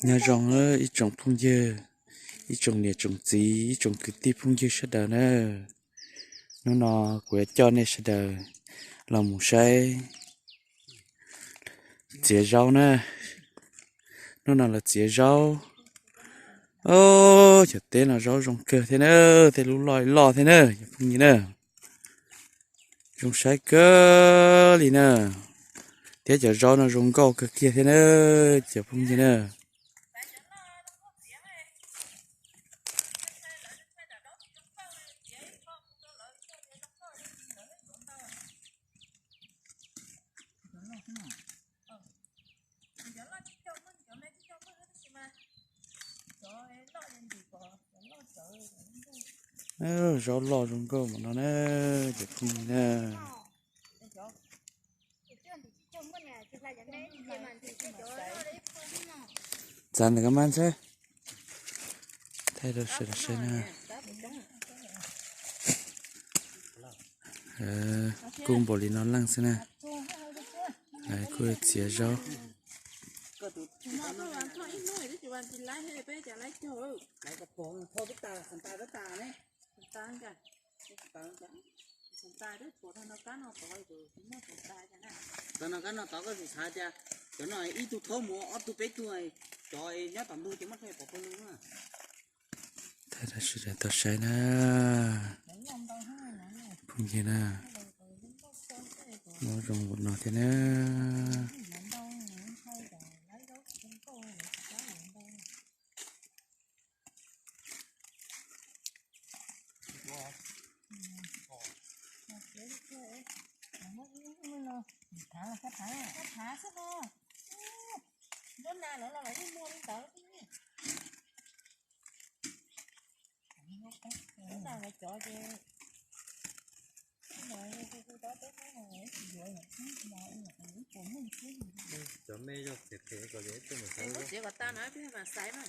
Nyob zoo ib tsoom phooj ywg, ib tsoom niam tsoom txiv, ib tsoom kwv tij phooj ywg sawv daws na. Hnub no kuv yuav coj nej sawv daws los mus saib txiav zaub na. Hnub no lawv txiav zaub. Cov teb no zaub zoo kawg thiab na, tej lub loj loj thiab na cov phooj ywg na. Zoo saib kawg li na. Thiab cov zaub no zoo nkauj kawg kiag thiab na cov phooj ywg na. Zaub loj zoo nkauj mas no na, cov phooj ywg na. Txav ntawm koj mab xwb. Thaij rau sawv daws saib na. Kuj npaum li no leej xwb na. Kuj txiav zaub. Tau no kab no tod koj tsis xav tias cov no ib tug thaub mus ob tug peb tug, cov nyob tom ntug ces muab rau pov pawg lug na. Thaij rau sawv daws tau saib na. Phooj ywg na, muab zoo npaum no thiab na. Cov me yog txiav phem kom txiav kom tag na, peb mam xaiv na.